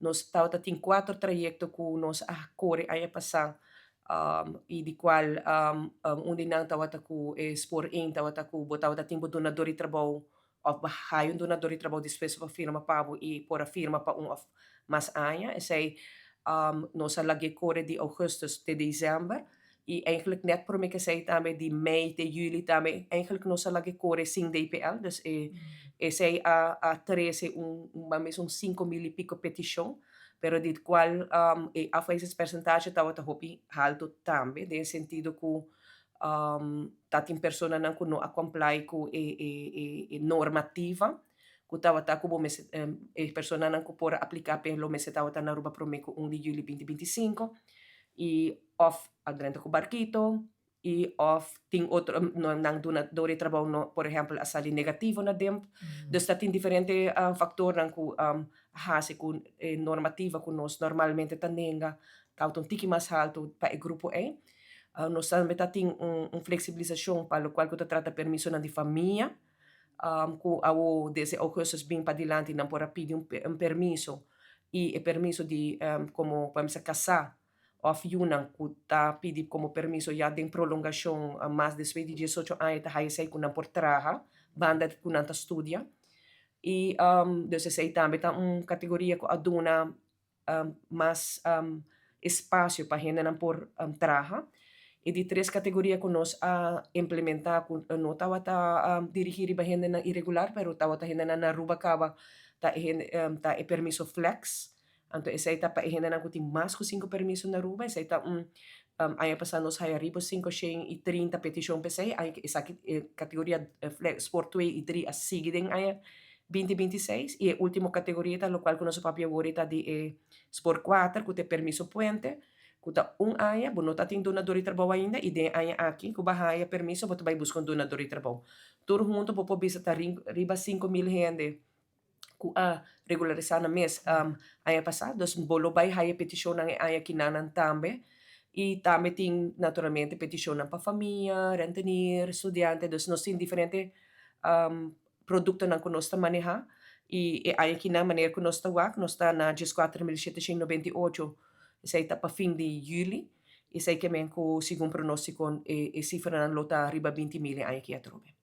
Nos tabata tin cuatro trayecto cu nos a core aña pasa y di cual un di nan tabata cu e spoor 1 tabata cu bo tabata tin bo dunador di trabou of bo haya un dunador di trabou dispuesto pa firma pa bo y por a firma pa un of mas aña. Esey nos a lag'e core di augustus te december y eigenlijk net prome cu esey tambe di mei te juli tambe eigenlijk nos a lag'e core sin DPL. Dus esey a trece un ban bisa un 5000 y pico peticion, pero di cual e afwijzingspercentage tabata hopi halto tambe, den sentido cu ta tin personanan cu no a comply cu e normativa cu tabata cu bo mester, e personanan cu por a aplica p'e lo mester tabata na Aruba prome cu 1 di juli 2025 y of a drenta cu barquito y of tin otro nan dunador di trabou no, por ehempel, a sali negativo na DIMP. Dus ta tin diferente factornan cu a haci cu e normativa cu nos normalmente ta nenga tabata un tiki mas halto pa e grupo ey. Nos tambe ta tin un flexibilisacion pa locual cu ta trata permisonan di famia, cu awo desde augustus bin padilanti nan por a pidi un permiso y e permiso di como pa bisa casa of yunan cu ta pidi como permiso ya den prolongacion mas despues di 18 aña ta haya esey cu nan por traha banda cu nan ta studia. Y dus esey tambe ta un categoria cu a duna mas espacio pa hendenan por traha. E di tres categoria cu nos a implementa cu no tabata dirigi riba hendenan iregular, pero tabata hendenan na Aruba caba, ta e hende ta e permiso flex. Anto esey ta pa e hendenan cu tin mas cu cinco permiso na Aruba. Esey ta un aña pasa nos haya riba 530 peticion p'esey. Esaki e categoria flex spoor 2 y 3 a sigui den aña 2026. Y e ultimo categoria ta locual cu nos a papia awor ta di e spoor 4, cu ta e permiso puente, cu ta un aña, bo no ta tin dunador di trabou ainda y den e aña aki cu bo a haya permiso bo ta bay busca un dunador di trabou. Tur hunto bo por bisa ta riba 5000 hende cu a regularisa nan mes aña pasa. Dus bo lo bay haya peticionnan e aña kinanan tambe y tambe tin naturalmente peticionnan pa famia, rentenier, studiante. Dus nos tin diferente productonan cu nos ta maneha y e aña kinan, manera cu nos ta wak, nos ta na 14.798. Esey ta pa fin di juli. Esey ke men cu segun pronostico e cifranan lo ta riba 20.000 e aña aki atrobe.